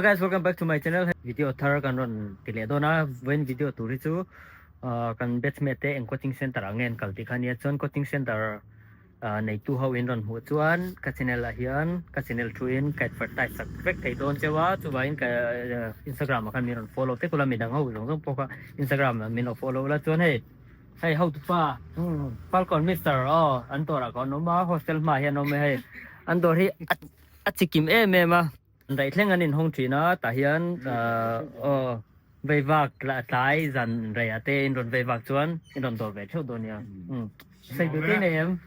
Guys welcome back to my channel video thar kan rawn ti leh dawn a vawiin video tur hi chu kan batchmate te eng coaching center ah nge an kal tih kha ania chuan coaching center neitu ho in rawn hmuh chuan ka channel ah hian ka channel thu in ka advertise sak vek thei dawn cheu a chuvangin ka instagram ah khan min rawn follow vek ula midang ho zawng zawng pawh kha instagram ah min lo follow ula chuan hei hei hotupa falcon mister aw an dawrah ka awm a hostel hmaah hian a awm a hei an dawr hi a chikim em em a. Daih thleng an inhawng thin a, tah hian aw vei vak tlai zan rei ah te in rawn vei vak chuan in rawn dawr ve theuh dawn nia. Sawi duh te nei em?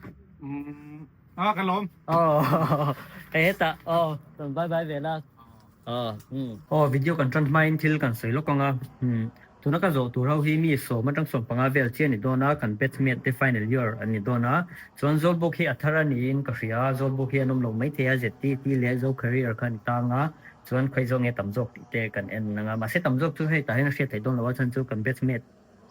A ka lawm. Aw hei hetah aw rawn bye bye ve la. Aw aw video kan tan hmain thil kan sawi lawk ang a. Tuna ka zawh tur ho hi mi 10 atang 15 vel chiah a ni dawn a, kan batchmate te final year an ni dawn a, chuan Zawlbuk hi a thar a niin ka hria a, Zawlbuk hi an awm lo maithei a, ZTT leh Zo Career kha an tang a, chuan khawi zawk nge tam zawk tih te kan en ang a, mahse tam zawk chu hei tah hian a hriat theih dawn lo a, chhan chu kan batchmate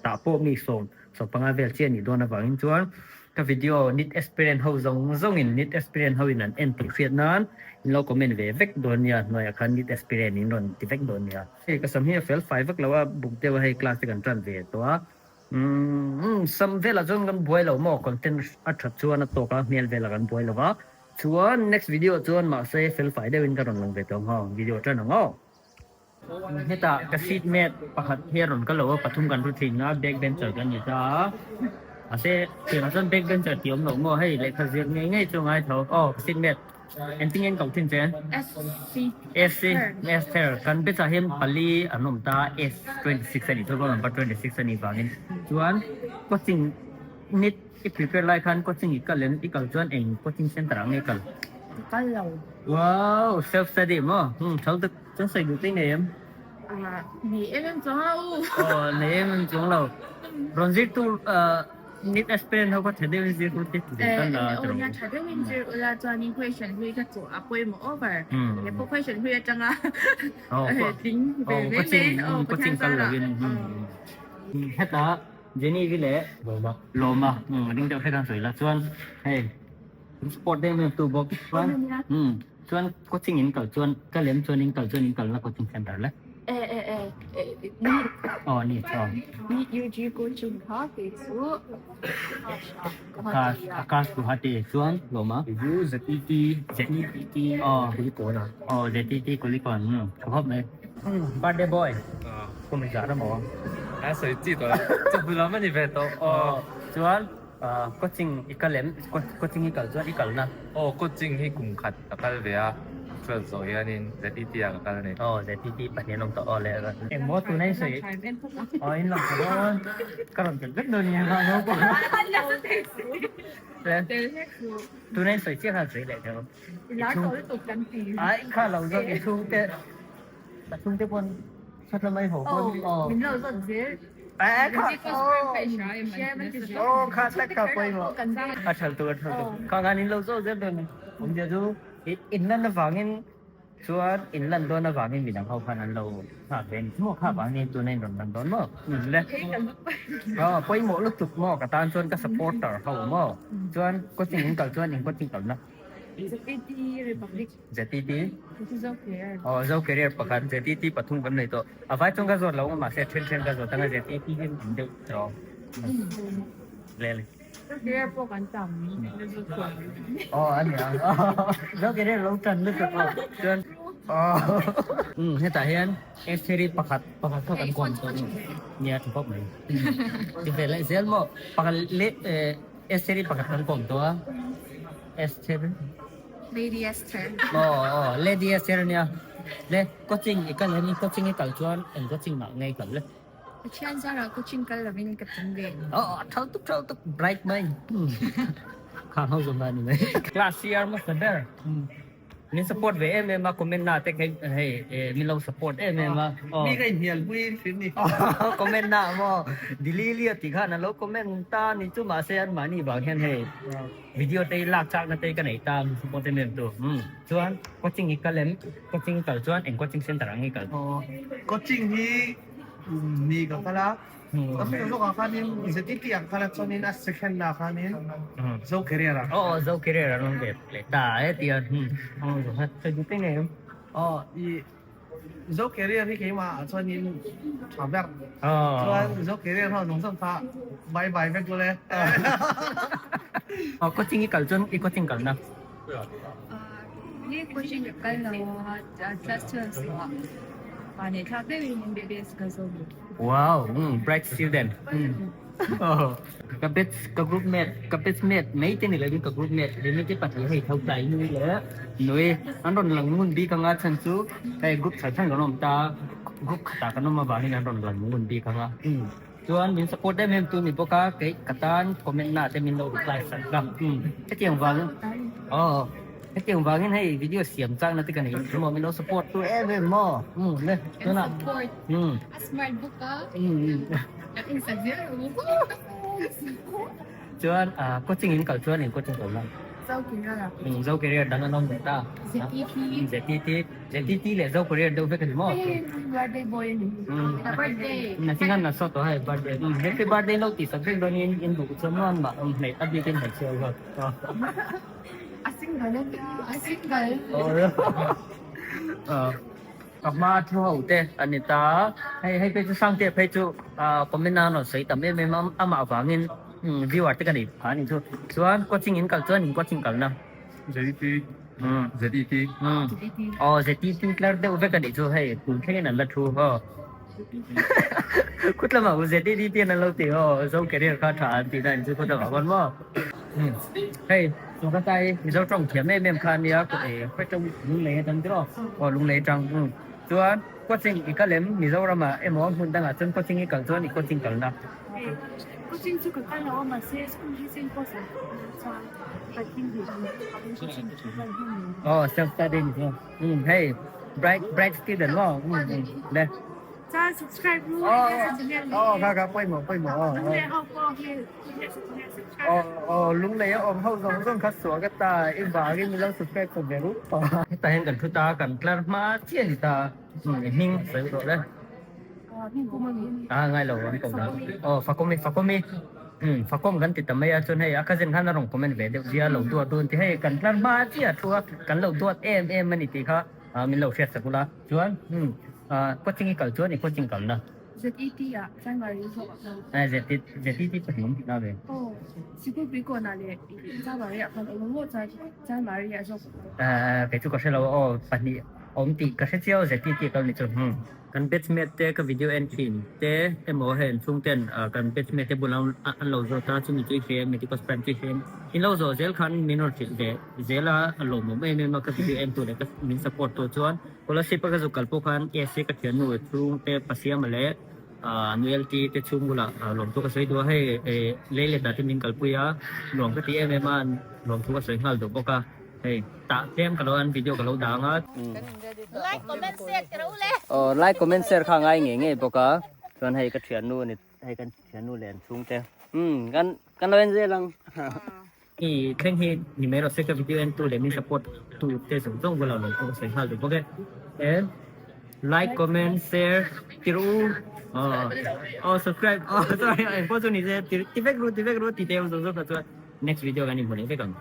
tah pawh mi 10, 15 vel chiah a nih dawn avangin chuan ka video nit aspirant ho zawng zawngin nit aspirant ho in an en tih hriat nan in lo comment ve vek dawn nia, hnuaiah khan nit aspirant in rawn ti vek dawn nia. Hei ka sam hi a fel fai vak lo a, buk deuh a hei class te kan tan ve tawh a, umm sam velah chuan kan buai lo maw content a that chuan a tawk a, hmel velah kan buai lo va, chuan next video chuan mahse fel fai deuhin ka rawn lang ve tawh ang aw, video tan ang aw. Hetah ka seat mate pakhat hi a rawn kal lo a, pathum kan ru thin a, back bencher kan ni ta a, mahse tiangah chuan back bencher tih awm lo maw hei lehkha zir ngei ngei chu a ngai tho aw ka seat mate. Engtin nge an koh thin che? SC. SC Esther kan batch ah hian pali an awm ta S 26 a nih chuan number 26 a nih vangin chuan coaching nit i prepare lai khan coaching i kal em i kal chuan eng coaching center ah nge i kal? Ka kal lo. Wow self study maw tho tak chuan sawi duh te i nei em? Ah nei em em chuang lo. Aw nei em em chuang lo. Rawn zir tur Nit aspirant ho kha tha deuhin zir ula te zir tan la tawh. Nia tha deuhin zir ula chuanin question hlui kha chu a pawimawh over. He pawh question hlui atanga tling ve mai mai aw Pathian zarah. Hetah Jenny hi leh Lawma Lawma ring deuh hlek a sawi la chuan hei sport deuh em tu bawk chuan chuan coaching in kal chuan ka lem chuan in kal chuan in kalna coaching center le. E e e e aw ni aw. Ni UG coaching kha kei chu Akash Akash Guwahati chuan lawm a. U ZET ZET aw Kulikawn a. Aw ZET Kulikawn tha khawp mai. Birthday boy kum i zah ramaw. A sawi chi tawh lo chawhnu lam a ni ve tawh aw. Chuan coaching i kal em coaching i kal chuan i kalna. Aw coaching hi kum khat ka kal ve a twelve zawh hianin ZET ah ka kal a ni. Aw ZET pahnih an awm tawh aw le engmaw tuna i sawi aw in lang tha dawn ka rawn tel vek dawn nia tuna i sawi chiah khan sawi leh teh ai kha lo zawk i chhungte ka chhungte pawn Khatla mai ho pawn aw. Min lo zawt zel. Eh kha aw kha tak kha pawimawh. A thal tu a thal tu. Kha khan in lo zawt zel dawn ni. Awmzia chu in lan avangin chuan in lan dawn avangin midang ho khan an lo nghak ve a ni maw kha vangin tuna in rawn lan dawn maw. Le aw pawimawh lutuk maw ka tan chuan ka supporter ho maw chuan coaching in kal chuan in coaching kalna. ZPT Republic. ZTT aw Zo career pakhat ZTT pathum kan nei tawh a vai chuan ka zawt lo mahse then then ka zawt anga ZTT hi an tam deuh tawh le le Zo career pawh kan tam aw a ni ang Zo career lo tan lutuk aw chuan aw hetah hian Estheri pakhat pakhat kha kan kawm tawh nia tha khawp mai ti ve leh zel maw pakhat leh Estheri pakhat kan kawm tawh a Esther Lady Esther. Aw aw Lady Esther ania. Le coaching i kal em coaching i kal chuan eng coaching ah nge i kal le? Pathian zarah coaching kal lovin ka tum ve. Aw aw thal tuk thal tuk bright mai. Khang ho zawng a ni mai. Class CR hmasa ber. Min support ve em em a comment na te kha hei min lo support em em a. Mi ka inhnial pui thin ni. Comment na maw Dililia tih khan a lo comment ta ni chu mahse anmahni vang hian hei Video te lak chak na te ka nei ta min support em em tu. Chuan coaching hi kal em? Coaching kal chuan eng coaching center ang hi kal? Aw coaching hi ni ka kal a. Ka hming zawk ah khanin ZTT ah ka kal a chuanin a second ah khanin Zo Career ah. Aw Zo Career an awm ve leh ta e tia. Aw zo hat. Sawi duh te ngei em? Aw i. Zo career hi keimah ah chuanin tha ber. Chuan Zo career ho zawng zawng kha bye bye vek ule. Coaching i kal chuan i coaching kalna? Ni coaching ka kal lo a, class 12 zawh ah pa nei thlak deuhin MBBS ka zawm. Wow, bright student. Ka batch ka group mate ka batch mate mai te ni lovin ka group mate rini te pahnih hei tho tlai nui leh nui an rawn lang ngun bik anga chhan chu hei group thar thar kan awm ta group khatah kan awm avangin an rawn lang ngun bik anga chuan min support em em tu ni bawk a kei ka tan comment na te min lo reply sak a hetiang vangin aw hetiang vangin hei video siam chakna te ka nei maw min lo support tu em em maw le tunah A smart bawk a. Kan insak zel ang. Chuan coaching in kal chuan in coaching kal na. Zo career a. Zo career dang an awm leh ta. ZTT. ZTT. ZTT leh Zo career deuh vek a ni maw? Hei birthday boy a ni. Birthday. Nakin an saw tawh hei birthday. Happy birthday lo tih sak vek dawn in in duh chuan maw an mah hmei a bikin hmeichhia ho. A single a nia. A single. Ka hma thu ho te a ni ta. Hei hei phei chu Sangte phei chu comment a rawn sawi tam em em a, amah vangin viewer te ka nei phah a ni chu. Chuan coaching in kal chuan in coaching kalna. ZET ZET. Aw ZET tlar deuh vek a nih chu hei tun thlengin an la thu haw. Khut lamah u ZET te an lo ti haw Zo career kha tha an tih na in chu khut lamah khawn maw. Hei Sawrkatai Mizo tawng thiam em em kha a nia Khawitawng Lunglei atang tiraw aw Lunglei atang chuan coaching i kal em Mizoramah emaw hmun dangah chuan coaching i kal chuan i coaching kalna. Coaching chu ka kal lo a mahse school hi cheng course ah chuan ka thil duh coaching chu ka kal hman lo. Aw self study ni chu hei bright bright student maw le. Chuan subscribe ru Aw kha kha pawimawh pawimawh aw. Lunglei ho pawh hi Aw aw lunglei a awm ho zawng zawng kha suah ka ta i vangin min lo subscribe chawp ve rup a. Hetah hian kan thu ta kan tlar hma chiah a ni ta hming sawi rawh le. A ngai lo an ko dan. Aw fakawm i fakawm i fakawm kan ti ta mai a chuan hei a cousin khan a rawn comment ve deuh zia lo duat dun ti hei kan tlar hma chiah a thu a kan lo duat em em a ni tih kha min lo hriat sak ula chuan coaching i kal chuan i coaching kalna. ZET ah January zawk ah khan. Eh ZET ZET pahnih awm tihna ve. Aw sikul pui kawn ah leh January ah khan awm maw chuan January ah zawk. Eh kei chu ka hre lo aw pahnih awm tih ka hre chiau ZET kal ni chu. Kan batchmate te ka video en thin te emaw hei an chhung ten kan batchmate te bulah an lo zawt a chumi chu i hria em medical stamp chu i hria em in lo zawh zel khan min rawn hrilh ve zel a a lawmawm em em a ka video en tu leh ka min support tu chuan scholarship a ka zuk kal pawh khan ASC ka thiannu chhung te Pasiama leh Nuelti te chhung bulah lawmthu ka sawi duh a hei Leileta te min kalpui a nuam ka ti em em a lawmthu ka sawi nghal duh bawk a. Hei tah tlem ka lo an video ka lo dang a. Like comment share ti ro le. Aw like comment share kha ngai ngei ngei bawk a. Chuan hei ka thiannu ani hei kan thiannu leh an chhung te. Umm kan kan lo en zel ang. I thleng hi ni mai rawh se ka video en tu leh min support tu te zawng zawng bulah lo ka sawi nghal duh bawk e. E like comment share ti rawh u. Aw aw subscribe aw sorry engpawh chu ni se ti vek ru ti vek ru ti teh zawng zawng kha chuan next video kan inhmu leh vek ang.